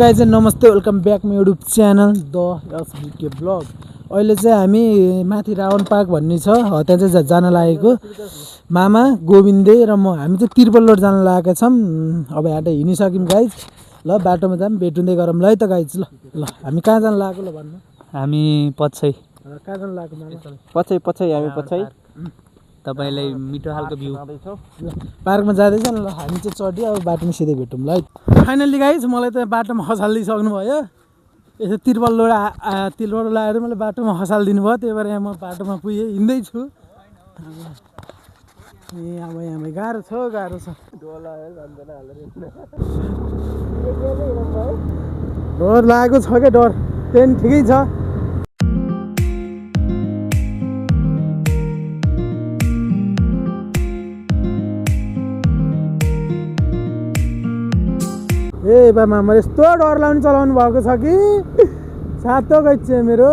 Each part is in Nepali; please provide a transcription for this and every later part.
गाइज नमस्ते welcome back my YouTube channel the SBK blog. अहिले चाहिँ हामी माथि रावण पार्क भन्ने छ त्यहाँ चाहिँ जान लागेको मामा गोविन्दे र म। हामी चाहिँ तिर्पल रोड जान लागेका छौँ। अब यहाँ हिँडिसक्यौँ गाइज। ल बाटोमा जाऊँ भेटुँदै गरौँ ल है त गाइज। ल ल हामी कहाँ जान लागेको ल भन्नु। हामी पछै कहाँ जान लागेको मामा? पछै हामी पछै तपाईलाई मिठो खालको भ्यू पार्कमा जाँदैछ ल। हामी चाहिँ चढ्यो अब बाटोमा सिधै भेटौँ ल है। फाइनल्ली गाइज मलाई त बाटोमा खसालिदिइसक्नु भयो। यसो तिर्पल लोड तिर्पल लगाएर मैले बाटोमा खसालिदिनु भयो। त्यही भएर यहाँ म बाटोमा पुगेँ हिँड्दैछु। ए अब यहाँ गाह्रो छ गाह्रो छ। डर लागेको छ क्या डर ट्रेन ठिकै छ। ए बाबा मैले यस्तो डर लाउने चलाउनु भएको छ कि सातो गइछ मेरो।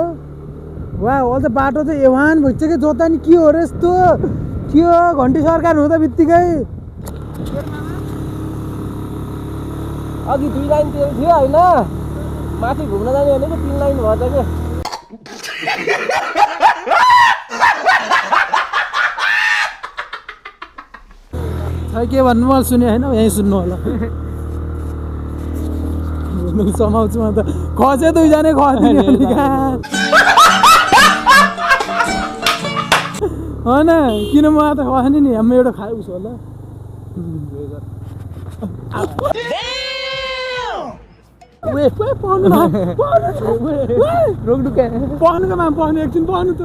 वा अहिले त बाटो चाहिँ एवान भइसक्यो जोता नि के हो र यस्तो के हो घन्टी सरकार हुँदा बित्तिकै अघि 2 लाइन तेल थियो हैन माथि घुम्न जाने भनेको 3 लाइन भएछ के। खै के भन्नु मैले सुने हैन यही सुन्नु होला। समाउँछु म त खसे दुईजना खसिदिने होइन किन म त खस्ने नि हाम्रो एउटा खाए उसो होला। पहनुको माम पहनु एकछिन पहनु त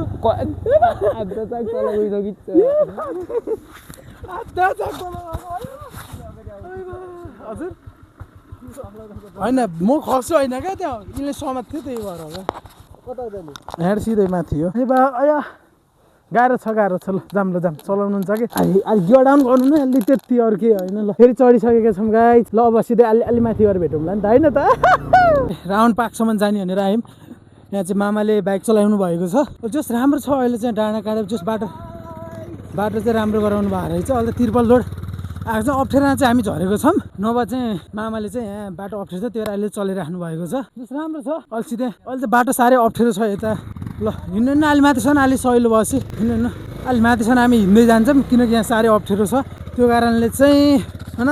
हजुर होइन म खस्छु होइन क्या त्यहाँ यिनले समात थियो त्यही भएर होला। कता जाने यहाँ सिधै माथि हो। ए बा अया गाह्रो छ ल जाम ल जाम चलाउनुहुन्छ कि अलि गियर डाउन गर्नु न अलि त्यति अरू के होइन ल। फेरि चढिसकेका छौँ गाइस। ल अब सिधै अलि माथि गएर भेटौँला नि त होइन त। राउन्ड पार्कसम्म जाने भनेर आयौँ। यहाँ चाहिँ मामाले बाइक चलाउनु भएको छ जस राम्रो छ। अहिले चाहिँ डाँडा काँडा जस बाटो चाहिँ राम्रो गराउनु भएको रहेछ। अहिले त तिर्पल रोड आएको चाहिँ अप्ठ्यारोमा चाहिँ हामी झरेको छौँ। नभए चाहिँ मामाले चाहिँ यहाँ बाटो अप्ठ्यारो छ त्यही भएर अहिले चलिराख्नु भएको छ। जस राम्रो छ अहिले सिधै। अहिले त बाटो साह्रै अप्ठ्यारो छ यता। ल हिँड्नु न अलि माथिसम्म अलि सहिलो बसी हिँड्नु न अलि माथिसम्म हामी हिँड्दै जान्छौँ किनकि यहाँ साह्रै अप्ठ्यारो छ। त्यो कारणले चाहिँ होइन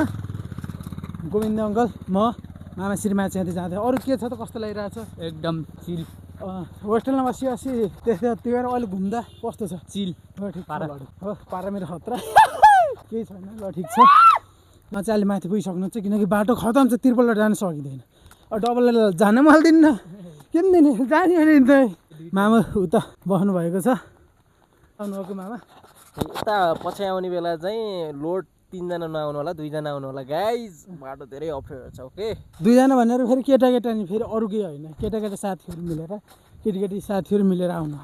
गोविन्द अङ्कल म मामा श्रीमा चाहिँ जाँदै। अरू के छ त कस्तो लागिरहेको छ? एकदम चिल होस्टेलमा बसी त्यस्तै त्यही भएर अहिले घुम्दा कस्तो छ? चिल ठिक हो पारा मेरो खतरा केही छैन ल ठिक छ। म चाहिँ अलि माथि पुगिसक्नु छ किनकि बाटो खतम छ तिर्पल जान सकिँदैन। अब डबल जान पनि हाल्दिनँ किन दिने जाने भने त मामा उता बस्नु भएको छ आउनुभएको मामा। यता पछि आउने बेला चाहिँ लोड 3 जना नआउनु होला 2 जना आउनु होला गाइज। बाटो धेरै अप्ठ्यारो छ ओके। 2 जना भनेर फेरि केटा नि फेरि अरू केही होइन केटा साथीहरू मिलेर केटी साथीहरू मिलेर आउनु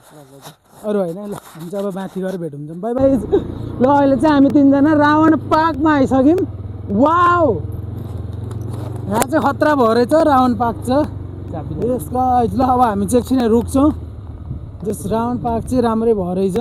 अरू होइन। ल हामी चाहिँ अब माथि गएर भेटौँ बाई बाई। ल अहिले चाहिँ हामी 3 जना रावण पार्कमा आइसक्यौँ। वाउ यहाँ चाहिँ खतरा भयो रहेछ रावण पार्क छ यसको। ल अब हामी चाहिँ एकछिन रोक्छौँ जस रावण पार्क चाहिँ राम्रै भयो रहेछ।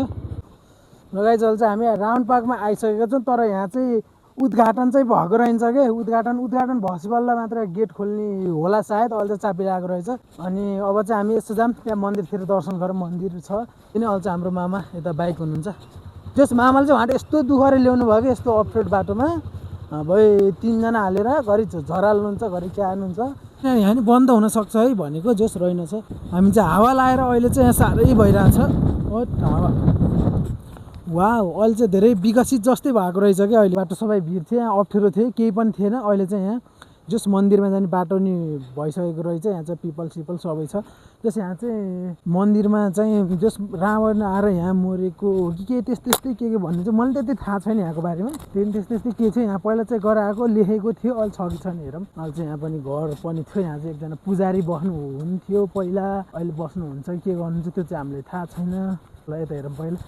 लगाइ चल्छ हामी रावण पार्कमा आइसकेका छौँ तर यहाँ चाहिँ उद्घाटन चाहिँ भएको रहेछ कि उद्घाटन भएपछि बल्ल मात्र गेट खोल्ने होला सायद। अहिले चाहिँ चापिरहेको रहेछ। अनि अब चाहिँ हामी यस्तो जाऊँ त्यहाँ मन्दिरतिर दर्शन गरौँ मन्दिर छ किन। अहिले चाहिँ हाम्रो मामा यता बाइक हुनुहुन्छ त्यस मामाले चाहिँ उहाँले यस्तो दुःखले ल्याउनु भयो कि यस्तो अप्ठ्यारो बाटोमा भाइ 3 जना हालेर घरि झराल्नुहुन्छ घरि के हाल्नुहुन्छ। यहाँ नि बन्द हुनसक्छ है भनेको जोस रहेनछ। हामी चाहिँ हावा लाएर अहिले चाहिँ यहाँ साह्रै भइरहेछ हावा। वा अहिले चाहिँ धेरै विकसित जस्तै भएको रहेछ क्या। अहिले बाटो सबै भिड थियो यहाँ अप्ठ्यारो थियो केही पनि थिएन। अहिले चाहिँ यहाँ जस मन्दिरमा जाने बाटो नि भइसकेको रहेछ। यहाँ चाहिँ पिपल सबै छ जस यहाँ चाहिँ मन्दिरमा चाहिँ जस रावण आएर यहाँ मरेको हो कि के त्यस्तै के भन्नु चाहिँ मलाई त्यति थाहा छैन यहाँको बारेमा। त्यस्तै के छ यहाँ पहिला चाहिँ गराएको लेखेको थियो अहिले छ कि छैन हेरौँ। अहिले चाहिँ यहाँ पनि घर पनि थियो यहाँ चाहिँ एकजना पुजारी बस्नुहुन्थ्यो पहिला अहिले बस्नुहुन्छ के गर्नुहुन्छ त्यो चाहिँ हामीले थाहा छैन। ल यता हेरौँ पहिला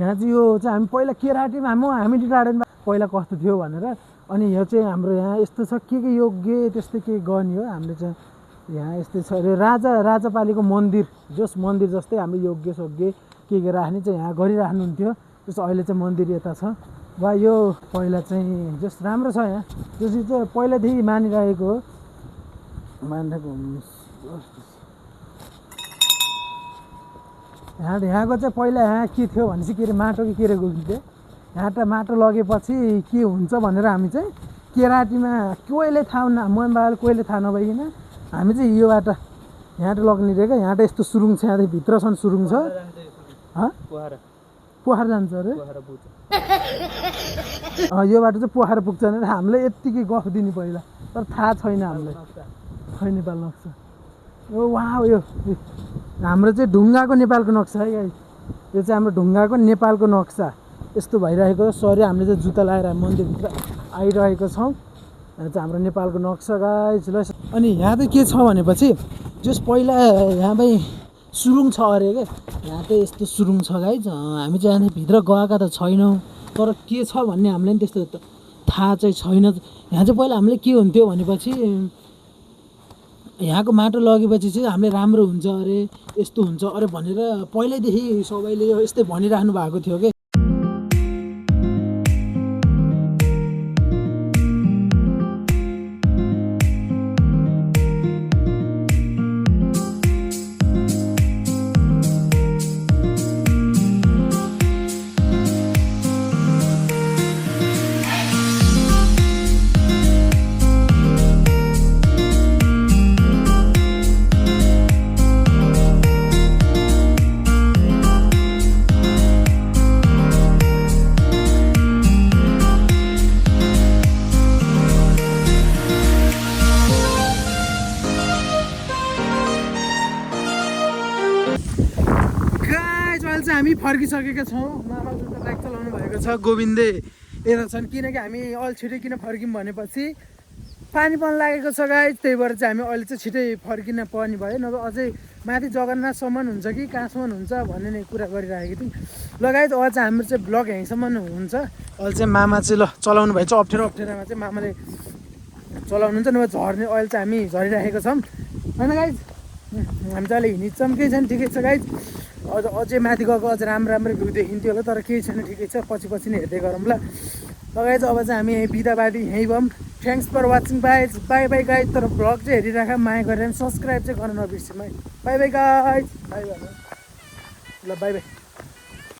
यहाँ चाहिँ यो चाहिँ हामी पहिला केराटीमा हामी गार्डनमा पहिला कस्तो थियो भनेर। अनि यो चाहिँ हाम्रो यहाँ यस्तो छ के योग्य त्यस्तै के गर्ने हो हामीले चाहिँ यहाँ यस्तै छ अरे राजापालिको मन्दिर जस मन्दिर जस्तै हामीले योग्य के राख्ने चाहिँ यहाँ गरिराख्नुहुन्थ्यो। त्यस अहिले चाहिँ मन्दिर यता छ। वा यो पहिला चाहिँ जस राम्रो छ यहाँ जस चाहिँ पहिलादेखि मानिरहेको हो मान्छेको यहाँको चाहिँ पहिला यहाँ के थियो भने चाहिँ के अरे माटो कि के अरे गइन्थ्यो यहाँ त माटो लगेपछि के हुन्छ भनेर हामी चाहिँ केराटीमा कोहीले थाहा न मम्बाले कोहीले थाहा नभइकन हामी चाहिँ यो बाटो यहाँ लग्ने रे क्या यहाँ त यस्तो सुरुङ छ यहाँदेखि भित्रसम्म सुरुङ छ पोखरा जान्छ अरे यो बाटो चाहिँ पोखरा पुग्छ भनेर हामीले यत्तिकै गफ दिने पहिला तर थाहा छैन हामीलाई खै नेपाल नक्सा ओ वहाँ यो हाम्रो चाहिँ ढुङ्गाको नेपालको नक्सा है गाइस यो चाहिँ हाम्रो ढुङ्गाको नेपालको नक्सा यस्तो भइरहेको छ सरी हामीले चाहिँ जुत्ता लगाएर मन्दिरभित्र आइरहेको छौँ यहाँ चाहिँ हाम्रो नेपालको नक्सा गाइस ल अनि यहाँ चाहिँ के छ भनेपछि जस पहिला यहाँ पनि सुरुङ छ अरे क्या यहाँ चाहिँ यस्तो सुरुङ छ गाइस हामी चाहिँ यहाँ भित्र गएका त छैनौँ तर के छ भन्ने हामीलाई पनि त्यस्तो थाहा चाहिँ छैन यहाँ चाहिँ पहिला हामीले के हुन्थ्यो भनेपछि यहाँको माटो लगेपछि चाहिँ हामीले राम्रो हुन्छ अरे यस्तो हुन्छ अरे भनेर पहिल्यैदेखि सबैले यस्तै भनिराख्नु भएको थियो कि हामी फर्किसकेका छौँ मामा जुन बाइक चलाउनु भएको छ गोविन्दे यता छन् किनकि हामी अलि छिटै किन फर्क्यौँ भनेपछि पानी पनि लागेको छ गाइस त्यही भएर चाहिँ हामी अहिले चाहिँ छिटै फर्किन पर्ने भयो नभए अझै माथि जगन्नाथसम्म हुन्छ कि कहाँसम्म हुन्छ भन्ने नै कुरा गरिराखेको थियौँ ल गाइस अब चाहिँ हाम्रो चाहिँ ब्लग यहीँसम्म हुन्छ अहिले चाहिँ मामा चाहिँ ल चलाउनु भएछ अप्ठ्यारोमा चाहिँ मामाले चलाउनुहुन्छ नभए झर्ने अहिले चाहिँ हामी झरिराखेको छौँ होइन गाइस हामी चाहिँ अहिले हिँडिन्छौँ केही छैन ठिकै छ गाइस अझै माथि गएको अझ राम्रो भ्यू देखिन्थ्यो होला तर केही छैन ठिकै छ पछि नै हेर्दै गरौँ ल गाइस अब चाहिँ हामी यहीँ बिदाबादी यहीँ भयौँ thanks for watching bye bye guys तर भ्लग चाहिँ हेरिराख माया गरेर सब्सक्राइब चाहिँ गर्न नबिर्सिनु है बाई बाई गाइस बाई ल बाई बाई